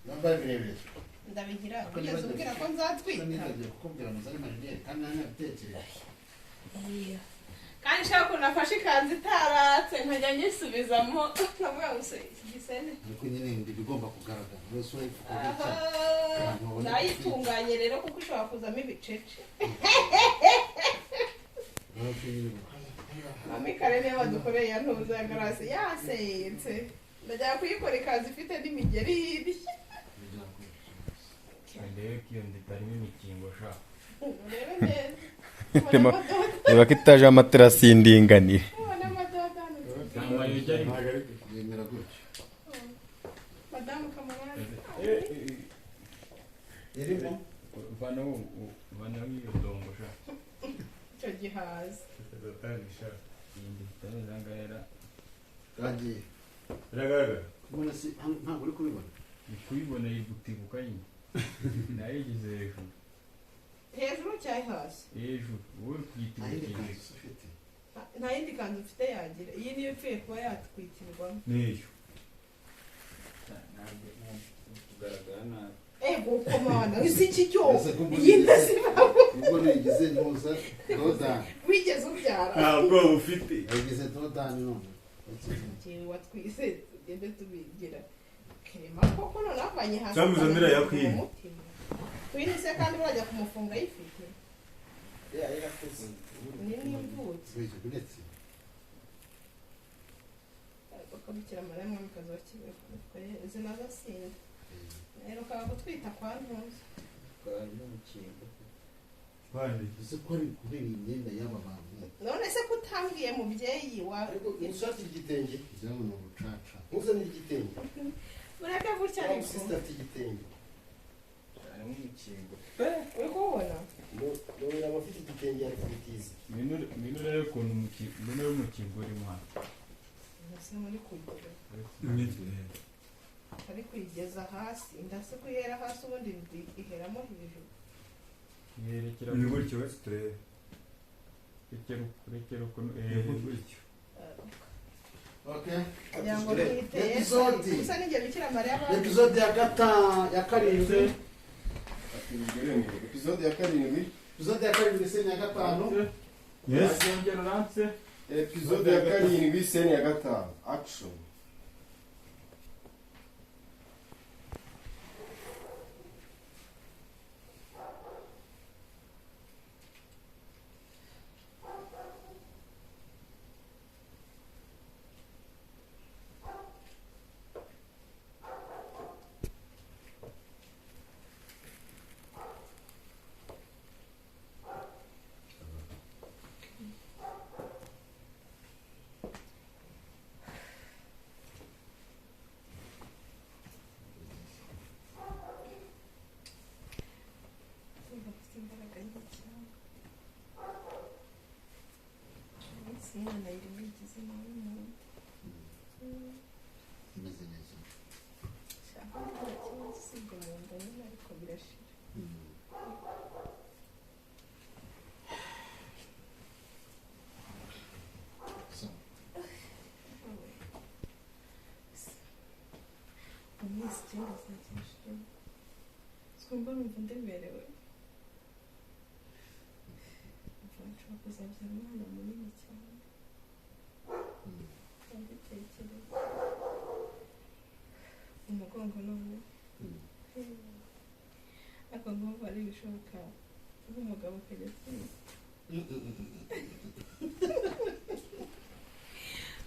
Nambara birebire. Ndabigira kugeza umbwira ko nzatwita. Nibagiwe kukubwira ngo uzane marinete kandi nari nabitekereje. Kandi nshaka ukuntu nafashe ikanzu itaratse nkajya nyisubizamo nkavuga ngo se iki gisene. Ariko nyine ibigomba kugaragara wese urayipfuka gutya. Nayitunganye rero kuko ishobora kuzamo ibicece. Mami kare niyo badukoreye ya ntuza ya garasi yasenze. Ndajya kuyikora ikanzu ifite n'imigeri hirya. Ndebe ko iyo nda itarimo imikingo sha. Urebe neza. Reba ko itaje amaterasi y'indinganire. Ubona amadodani. Yemera gutyo. Madamu Kamarade. Irimo vanaho iyo dongo sha. Icyo gihaza. Satani sha. Iyi nda itameze ngahera. Kagiye. Biragaragara. Ubona si ntabwo uri kubibona. Ni kubibona iri gutibuka nyine. Nayigize hejuru. Hejuru cyangwa hasi? Hejuru. Wowe uri kuyitibukira. Nta yindi kanzu mfite yagira. Iyi niyo ipfuye kuba yatwikirwamo. Niyo. Ntabwo kugaragara nabi. Ego komana, uzi iki cyo? Iyi ndazibamo. Ubwo nigize ntuza dodani. Wigeze ubyara? Ntabwo ufite. Yagize dodani none. Njyewe watwise tugende tubigira. Kirema koko none avanye hasi. Cyangwa uzanira ya Queen. Queen se kandi barajya kumufunga ayifite. Ya yarakuze. Ni n'imvutsi. Uretse. Bakabikira Mariya mwamikazi wa Kibeho. Izi nazo sinzi. Heruka gutwita kwa ntuza. N'umukingo. Uzi ko ari kubera imyenda y'aba bantu. None se ko utambwiye mubyeyi wa Ariko ushaka igitenge kugira ngo ni ubucaca. Ntuzanire igitenge. Mureke gutya ariko. Sister afite igitenge. Harimo umukingo. Uri kuwubona? None aba afite igitenge ari kubitiza. Ngwino urebe ukuntu umukingo urimo hano. Ese muri kugira. Ari kuyigeza hasi, inda se kuyihera hasi ubundi iheramo hejuru. Yerekera ni gutyo wese turebe. Rekera ukuntu gutyo. Okay. Kugira ngo twiteye. Gusa n'igihe Bikira Mariya Episode ya ya karindwi. Episode ya karindwi. Episode ya karindwi scene ya gatanu. Yes. Yongera uranse. Episode ya karindwi scene ya gatanu. Action. Umwana yiriwe yigize nabi mu nda. Imeze neza. Shaka nta kibazo usibye mu nda nyine ariko birashira. Mu minsi icyenda azajya Twumva numva ndemerewe. Mva nshobora kuzabyara umwana munini cyane. Ndabitekereza. Umugongo none. Ariko nkumva ari ibishoboka nk'umugabo akajya atwita.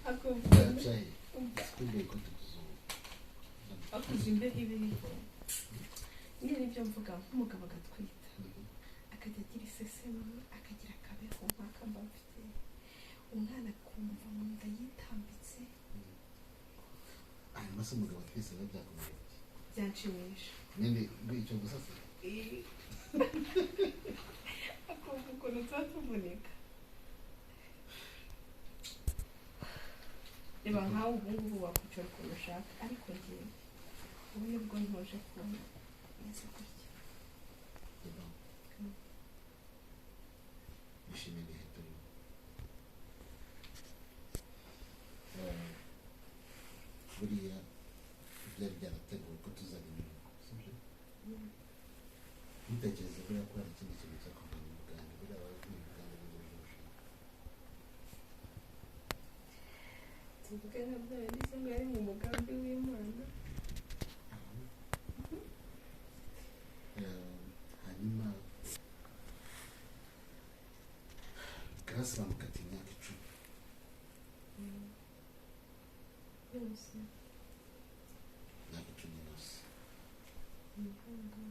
Akumva akuze imbeho ibiriho. Nyine nibyo mvuga nk'umugabo agatwita. Akajya agira isesemi, akagira akabeho nk'aka mba mfite. Umwana akumva mu nda yitambitse. Hanyuma se umugabo atwise biba byakomeye iki? Byanshimisha. Nyine icyo gusa se? Akumva ukuntu tuba tuvunika. Reba nkawe ubu ngubu wakwicara ukuntu ushaka ariko njyewe ubu nibwo ntuje kubona meze gutya. Nishimiye ibihe turimo. Buriya byari byarateguwe ko tuzajya mu rugo. Ntutekereze buriya ko hari ikindi kintu cyakuvanye mu Bugande, buriya waba uvuye mu Bugande ubundi uje gushaka. Tuvuge nka bya bindi se ngo yari mu mugambi w'Imana. Hanyuma Grace bamukatiye imyaka 10. Yose. Imyaka 10 yose. Imihanga.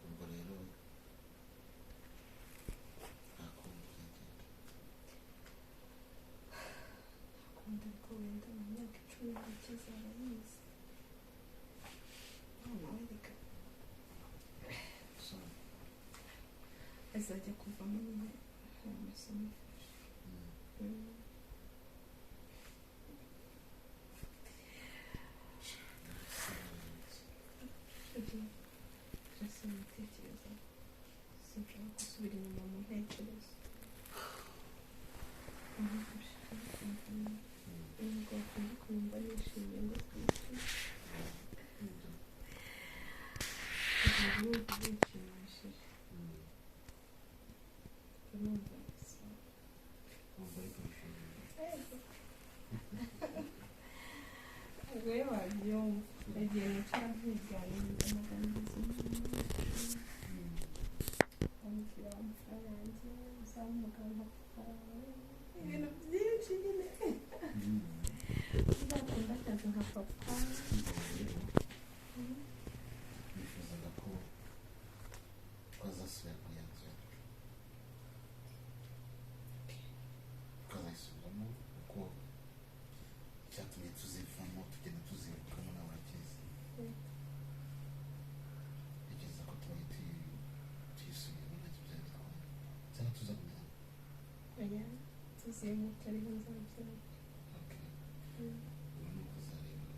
Ubwo rero nta kundi byagenda. Akunda ariko wenda mu myaka 10 gutya azaba yize. Mama we reka So, azajya kuvamo nyine hari amasomo afashe. Ibyo byose nitekereza, sinshobora gusubira inyuma mu ntekerezo. Nubwo bakunda kumva nishimye ngo twishime, numva binshimishije, numva bisa. Wumva ariko bishimye. Ubwo iyo wabyumva igihe nicara nkiganiriza naganiriza ambwira amafaranga yanjye uzaba umugabo nka papa wawe, ibintu byinshi nyine, uzakunda akazi nka papa. Ubwo rero nifuzaga ko twazasubira muri ya nzu yacu, tukazayisubiramo, kuko icyatumye tuzivamo tugenda tuzirukamo nawe urakizi. Ntekereza ko tubaye tuyisubiyemo ntacyo byari bitwaye, cyangwa tuzagumya hano. Oya, tuzimuka ariho nzabyara. Okay. Ubu ni ukuzareba,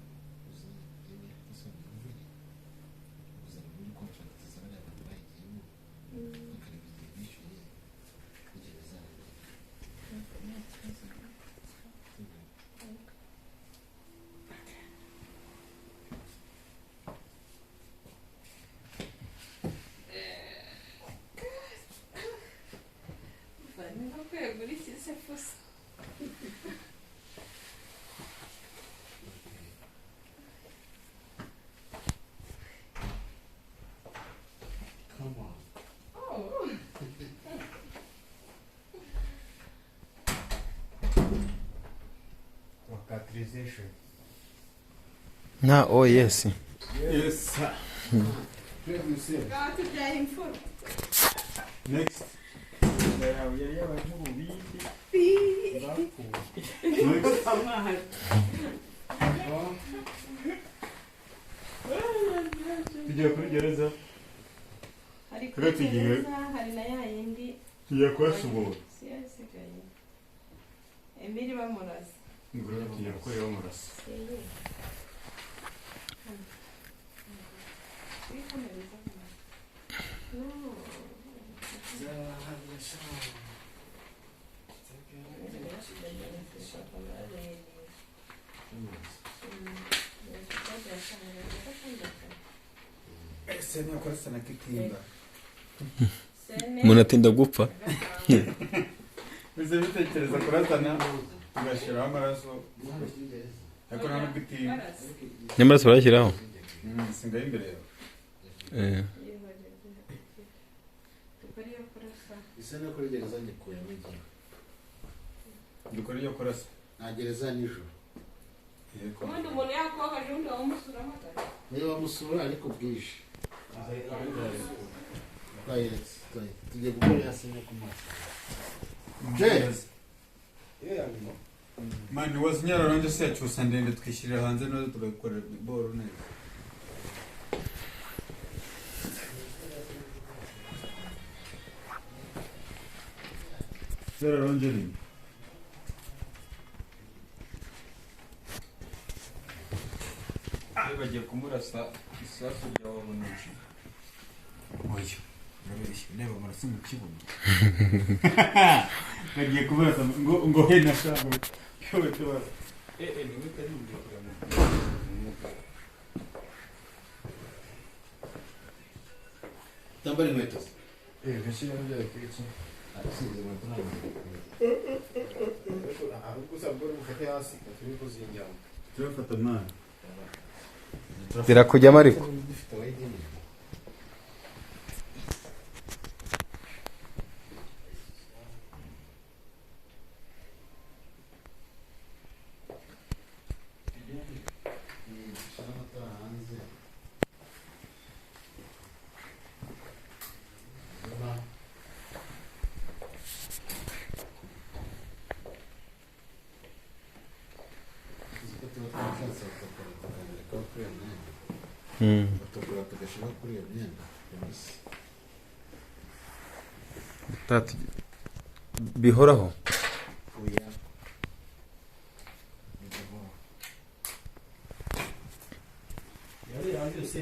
uzarebe ese wiyumvire, uzareba muri contract za bariya bantu bayigiyemo, bakareba igihe bishyuye n'igihe bizarangira. Nta kibazo. Sibyo? Ni nko kwegura iki se fuso? Okay. Come on. Oh. Locatrization. Nta oh yes. Yes, sir. Ngaho tubyaye imfura. Next. Yawe yari yabaye nk'ububindi bapfuye. Next. Tugiye kuri gereza. Hari Twe kuri tugiye- gereza, hari na ya yindi. Tugiye kubasubura. Si yo isigaye. Emili bamurasa. Ngurube tugiye gukorera bamurasa. Si yo. Hano. Wikomereza hano. No. Ese niyo kurasa na kitimba. Umuntu atinda gupfa. Bize bitekereza kurasana tugashyiraho amaraso, ariko nta nubwo itimba. Nyamaraso barashyiraho. Singaho imbere yawe. Eh. Isa no kuri gereza nyikuyemo igihe. Dukora iyo kurasa. Nta gereza nijoro. Yego. Ubundi umuntu yakubabaje ubundi wamusura amagara. Niba bamusura ariko bwije. Twayiretse, tugiye gukora ya sene ku maso. Jay! Mani wazi Nyarurange se yacyusa ndende twishyirira hanze noze tugakorera boro neza. Nyarurange ni bagiye kumurasa isasu rya waboneje. Oya, urabeshya, reba amaraso mu kibuno. Bagiye kumurasa ngo he na shango. Yewe tuba. Eh eh, niwe utari imbere kuramukura. Utambara inkweto se? Gashyiramo bya bikiki. Arasize inkweto ntabwo zikwiye. Ahubwo usabwa uri bufate hasi turi kuzinjyana. Turafata mwana. Zirakujyamo ariko. Dufite abayigenera. Dushyira amatara hanze. Uzi ko tuba twashatse bakakora tukabereka kuri iyo myenda. Batukura tugashyiraho kuri iyo myenda. Yose. Bihoraho. Oya. Bidahoraho. Yari hanze yose.